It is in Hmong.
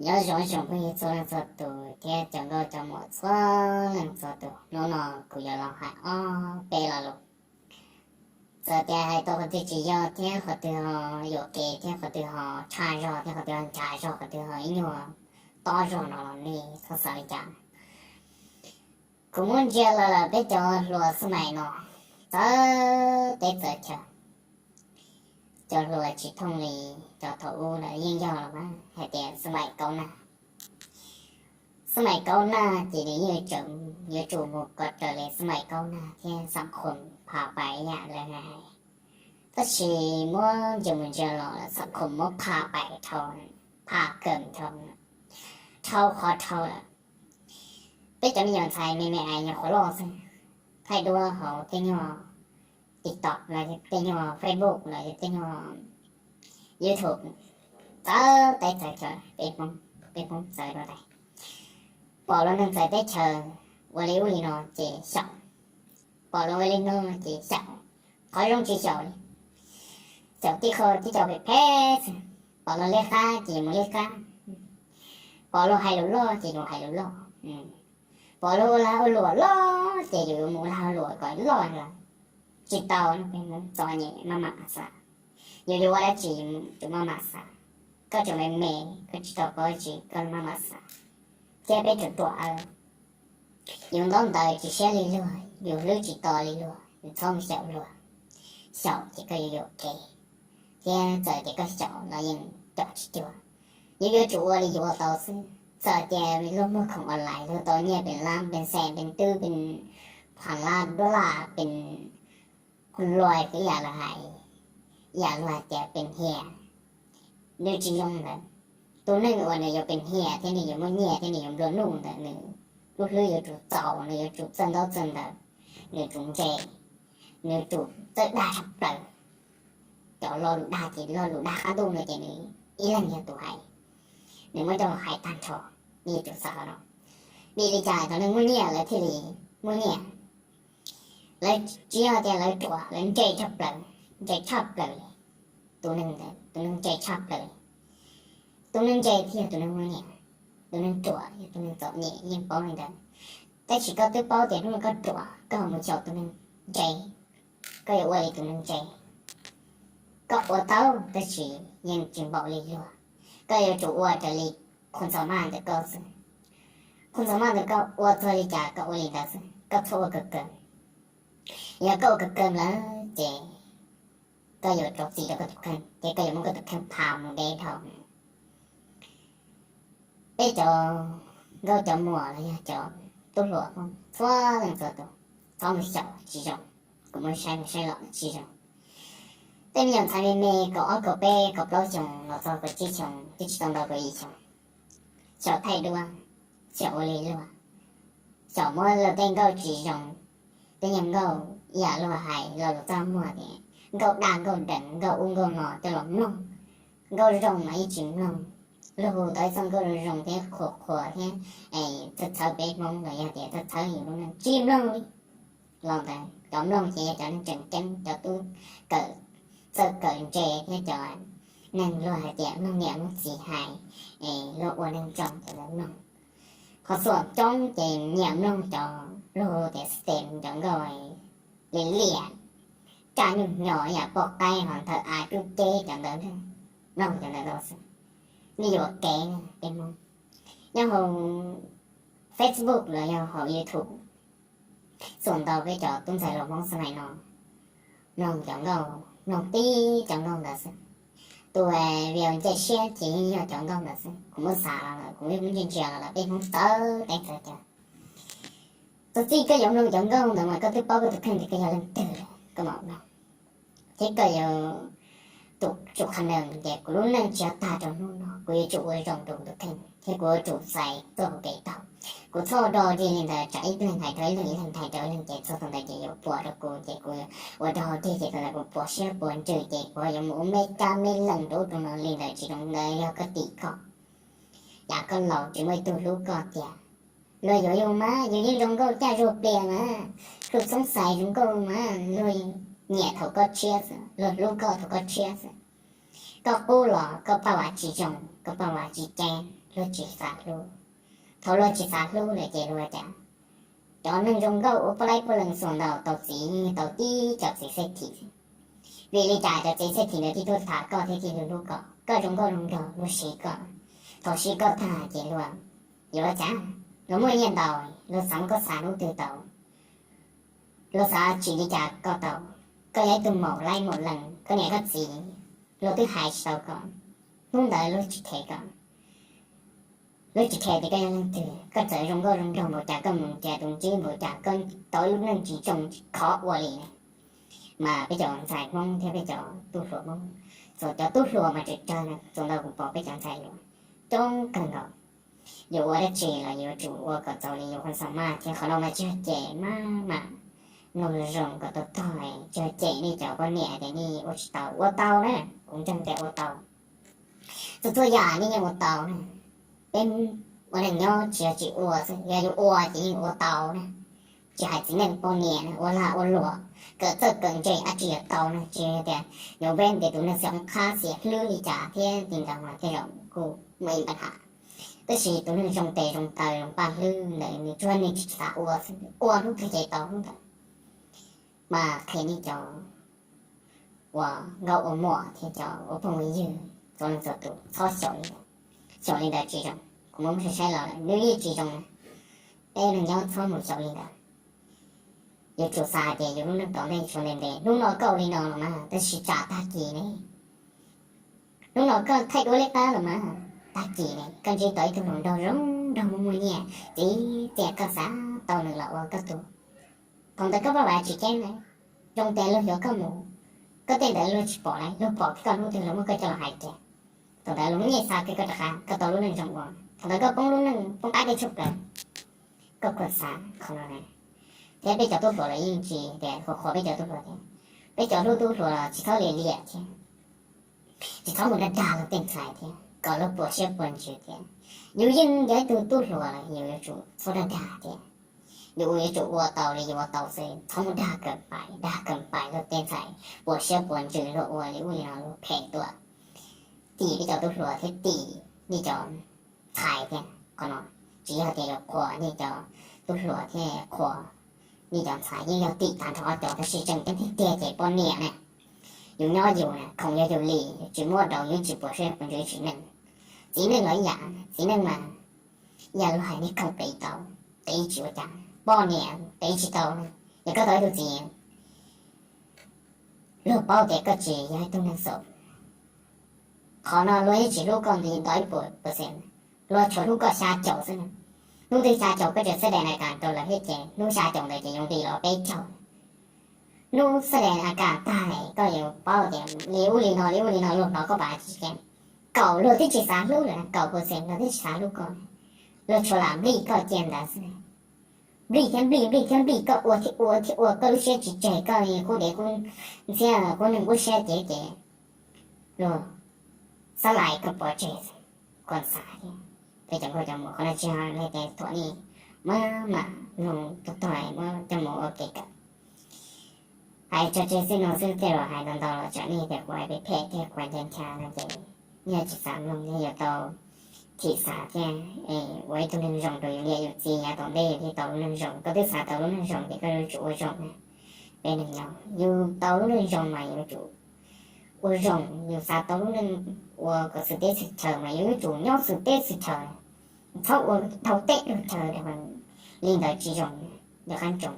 Nyob zoo ib tsoom phooj ywg txhua leej txhua tus thiab cov nkauj cov muam txhua leej txhua tus, hnub no kuv yuav los hais ob peb lo lus. Txawm tias hais tau qhov twg tsis yog thiab qhov twg ho yuam kev thiab qhov twg ho tshaj zog thiab qhov twg ho ncha zog, qhov twg ho ib nyuag tob zog no los nej txhob xav li cas. Kuv muab ntsia los lawm peb cov hluas xab mais no txawv teb txawv chaw. Cov hluas tsis thooj li cov thaum ub lawm yeej yog los mas hais tias xab mais kaub nag. Xab mais kaub nag ces nws yeej yuav tsum mus kom raws li xab mais kaub nag thiab xam khum pha pais yam lawv hais. Tab sis muab ntsia mus ntsia los xam khum muab pha pais dhau, pha kawm dhau, dhau qhov dhau lawm. Peb cov me nyuam ntxhais me me es nyuam qhuav loj xwb, thaij duab hauv tej nyuag TikTok los tej nyuag Facebook los tej nyuag YouTube, txawv teb txawv chaw, peb Hmoob txawv dua tais. Pom luag neeg txawv teb chaws ua li ub li no ces xyaum, pom luag ua li no ces xyaum, qhov zoo tsis xyaum li. Xyaum tib qho tib co phem phem xwb. Pom luag liab qab ces mus liab qab, pom luag hais lus loj ces mus hais lus loj, pom luag ua lag ua luam loj ces yus yuav mus ua lag ua luam kom loj lawm. Tsis tau, peb Hmoob txom nyem maj mam xav. Yus yuav ua dab tsi yuav tsum maj mam xav. Koj tseem me me, koj tsis tau paub dab tsi koj maj mam xav. Thiab peb ruam ruam, yus ntaub ntawv tsis siab li luag, yus hlwb tsis to li luag, yus txhob mus xyaum luag. Xyaum ces koj yuav yuam kev, thiab txawm tias koj xyaum los yeej cov tsis cuag. Yus yuav tsum ua li yus ua tau xwb. Txawm tias luag muag khoom online luag tau nyiaj pes lab pes xees pes tub pes phav lab dollar pes, kuv luag ib yam los hais, ib yam luag hais tias pes hias, nws tsis zoo ntawd. Tus neeg uas nws yuav pes hias thiab nws yuav muaj nyiaj thiab nws yuav nplua nuj ntawd nws lub hlwb yuav tsum txaus, nws yuav tsum txawj ntaub txawj ntawv, nws tsum ntse, nws tsum txawj dag tshaj plaws. Cov lo lus dag ces lo lus dag qab ntuj no ces nws ib leeg yog tus hais, nws muab coj los hais tag nrho. Nej yuav tsum xav qhov no. Vim li cas cov neeg muaj nyiaj lawv thiaj li muaj nyiaj? Lawv tsis yog tias lawv ruam, lawv ntse tshaj plaws, ntse tshaj plaws li. Tus neeg ntawd tus neeg ntse tshaj plaws li. Tus neeg ntse thiaj yog tus neeg muaj nyiaj, tus neeg ruam yog tus neeg txom nyem, yeej paub li ntawd. Tab sis koj twb paub tias hnub no koj ruam koj ho mus xyaum tus neeg ntse, koj yuav ua li tus neeg ntse. Koj ua tau tab sis yeej tsis npaum li luag. Koj yuav tsum ua raws li qhov ntxhov maj ntawm koj xwb. Qhov ntxhov maj ntawm koj ua txog li cas koj ua li ntawd xwb, koj txhob ua kawg kawg. Yog koj ua kawg kawg lawm ces koj yuav rau txim rau koj tus kheej thiab koj yuav muab koj tus kheej pha mus deb dhau. Peb cov nkauj cov muam los yog cov tub hluas Hmoob txhua leej txhua tus, txhob mus xyaum tsis zoo. Kuv muab saib mus saib los tsis zoo. Tej me nyuam ntxhais me me kaum ob kaum peb kaum plaub xyoo los txog kaum tsib xyoo twb tsis tau ntaus kaum yim xyoo, xyaum thaij duab, xyaum ua li luag, xyaum muab luag tej nkauj tsis zoo, tej nyuag nkauj ib yam luag hais lo lus txaj muag tias nkauj dag nkauj deev nkauj ub nkauj no coj los mloog. Nkauj zoo mas yeej tsis mloog, luag hu tau ib txoj nkauj zoo zoo thiab qhuas qhuas thiab txhawj txhawb peb Hmoob los yog tias txhawj txhawb yus lub neej tsis mloog li. Los ntawd cov mloog ces yog cov neeg tseem ceeb, cov tub kawm, txawj kawm ntse thiab cov neeg luag hais tias mloog niam mloog txiv hais, luag ua neeg zoo cov ntawd mloog. Qhov xuam coob ces nyiam mloog cov luag hu tias system cov nkauj liam liam, raj nyuj hnyo yam poj qaib ho nthawm av cub ceb cov ntawd, mloog cov ntawd tau xwb. Nej yuam kev peb Hmoob. Nyob hauv Facebook los yog hauv YouTube, xuas ntau peb cov tub ntxhais hluas Hmoob xab mais no mloog cov nkauj, mloog tib cov nkauj ntawd xwb. Tus uas nce siab ces yeej yog cov nkauj ntawd xwb. Kuv muab xav los lawm, kuv muab ntsia ntsia los lawm peb Hmoob txawv teb txawv chaw. Txog txij koj yuav mloog cov nkauj ntawd mas koj twb paub koj tus kheej tias koj yog leej twg lawm koj mam mloog. Thiab koj yuav tsum qhia nws tias kuv lub neej tsis yog tag rau hnub no, kuv yuav tsum ua zoo rau kuv tus kheej thiab kuv yuav tsum txais txoj hau kev taug. Kuv txhob ua dog dig li ntawd tsam ib leeg hais rau ib leeg, ib leeg hais rau ib leeg ces txog thaum ntawd ces yuav puas rau kuv ces kuv ua dog dig ces thaum ntawd kuv puas siab puas ntsws ces kuv yuav mus ua me kab me leej rau ub rau no li ntawd tsis zoo. Ntawd yog koj tim koj, yam koj laus tsis muaj ib tug hlub koj tiag. Luag yuav yus mas yus yeej zoo nkauj caj zuag plias mas, hlub xoob xais zoo nkauj mas luag nyiam thaum koj tshiab xwb, luag hlub koj thaum koj tshiab xwb. Koj qub los koj paj vas tsis zoo, koj paj vas tsis ceeb, luag tsis xav hlub. Thaum luag tsis xav hlub lawm ces luag cas, cov neeg zoo nkauj ua poj laib poj leeg xuas ntaus tau txiv, tau tib cov txiv xej thim. Vim li cas cov txiv xej thim ntawd thiaj tuaj tham koj thiab thiaj hlub koj? Koj zoo nkauj zoo nraug luag siv koj. Thaum siv koj tag ces luag yuav ua cas? Luag muaj nyiaj ntau, luag xav muab koj xa hnub twg tau, luag xav tsim li cas koj tau. Koj yog ib tug maum laib maum leej, koj niam koj txiv luag twb hais tsis tau koj. Hnub ntawd luag tsis khev koj. Luag tsis khev tias koj yog leej twg, koj txawm zoo nkauj zoo nraug npaum cas, koj mus nrhiav tus ntsib npaum cas, koj tau ib lub neej tsis zoo khov ua li ne. Mas peb cov ntxhais Hmoob thiab peb cov tub hluas Hmoob, txhua cov tub hluas mas tsawg tsawg na, txhua ntau kuv pom peb cov ntxhais hluas coob kawg nkaus. Yus ua dab tsi los yuav tsum ua kom txaus li yus qhov xav mas thiab qhov no mas tsis yog cem, mas mas mloog zoo kom tau tog, tsis yog cem nej cov poj niam tias nej ua tsis tau, ua tau na, kuv ntseeg tias ua tau. Txhua txhua yam nej yeej ua tau na. Peb ua neeg nyob tsis yog tsis ua xwb, yog yuav ua ces yeej ua tau na. Tsis hais txiv neej poj niam na, ua lag ua luam, kawm txawj kawm ntse dab tsi yuav tau na, tsis yog tias yuav ven tias tus neeg xiam qab xiam hlwb li cas thiab li ntawd mas tej zaum kuj muaj ib npaj ham. Tab sis tus neeg zoo tes zoo taw zoo paj hlwb ntawd nws tsuas yog nws tsis xav ua xwb, ua hnub twg ces tau hnub ntawd. Mas qhia nej cov ua nkauj ua muam thiab cov ua phooj ua ywg txhua leej txhua tus txhob xyaum li ntawd. Xyaum li ntawd tsis zoo, kuv muab saib saib los lawm nws yeej tsis zoo na. Peb neeg nyob txhob mus xyaum li ntawd. Yuav tsum xav tias yus lub neej tom ntej tshuav ntev ntev, hnub no koj ua li no los mas tab sis tsam tag kis ne, hnub no koj thaij duab liab qab los mas tag kis ne koj ntsib tau ib tug hluas nraug zoo nraug muaj muaj nyiaj, txiv txiaj koj xav tau nws los ua koj tug. Thaum ntawd koj pab vav tsis ceeb na, zoo tes luag yuav koj mus, koj tej ntawd luag tsis pom lawm, luag pom koj hnub twg luag muab koj coj los hais kiag. Thaum ntawd luag muaj nyiaj xa kiag koj rov qab, koj tau lub neej zoo ua. Thaum ntawd koj poob lub neej poob qab dej tshuaj plaws. Koj kuj xav qhov no na. Thiab peb cov tub hluas los yeej tsis tias qhuas qhuas peb cov tub hluas thiab. Peb cov hlub tub hluas los tsis txhob liam liam thiab, tsis txhob mus dag dag luag tej ntxhais thiab kom luag puas siab puas ntsws thiab. Yus yeej yog ib tug tub hluas lawm yus yuav tsum txhob dag dag thiab. Yus yuav tsum ua tau li yus ua tau xwb, txhob mus dag kawm pais dag kawm pais luag tej ntxhais puas siab puas ntsws luag ua li ub li no luag phem tuaj. Tim peb cov tub hluas thiab tim nej cov ntxhais thiab. Qhov no tsis yog tias yuav qhuas nej cov tub hluas thiab qhuas nej cov ntxhais, yeej yog tim tag nrho ob cov, tab sis tseem ceeb tiag tiag ces poj niam na. Yus nyob yus na, khoom yog yus li, yus tsis muab rau yus tsis puas siab puas ntsws txiv neej. Txiv neej los ib yam, txiv neej mas ib yam luag hais nej khoom tev tau, tev tsis ua cas, poj niam tev tsis tau. Yog koj tau ib tug txiv, luag paub tias koj tsis yog ib tug neeg xaum, qhov no luag yeej tsis hlub koj nti nto ib puas percent, luag tsuas hlub koj xya caum xwb na. Hnub twg xya caum koj tseem xab des a kas rau lawv thiab ces hnub xya caum ntawd ces yuav nqis los peb caug. Hnub xab des a kas tag koj yuav paub tias li ub li no li ub li no luag hnov koj pam tsis kev. Kaum luag twb tsis xav hlub lawm, kaum percent luag twb tsis xav hlub koj, luag tsuas lam nplij koj cia ntawd xwb. Nplij thiab nplij, nplij thiab nplij, koj ua thiab ua thiab ua, koj lub siab tsis tseg, koj qub dev qub ntxhiab qub neeg qub siab ces ces luag xab lais koj pov tseg xwb. Koj xav thiab, peb cov nkauj cov muam, qhov no tsis yog hais tias thuam nej, maj mam mloog tag tag muab coj mus ua kev kawm. Hais tso tseg xwb no xwb, tej zaum hais ntau ntau los tsam nej tias kuv hais phem phem thiab kuv hais ncha ncha no ces nej tsis xav mloog, nej yuav tau thim xav thiab ua ib tug neeg zoo rau yus niam yus txiv yav tom ntej thiaj tau lub neej zoo. Koj twb xav tau lub neej zoo ces koj yuav tsum ua zoo na. Peb neeg nyob yus tau lub neej zoo mas yus yuav tsum ua zoo, yus xav tau lub neej ua kom xwm teb xwm chaw mas yus yuav tsum nyob xwm teb xwm chaw, txhob ua dhau teb dhau chaw, li ntawd tsis zoo, yog qab ntsoov.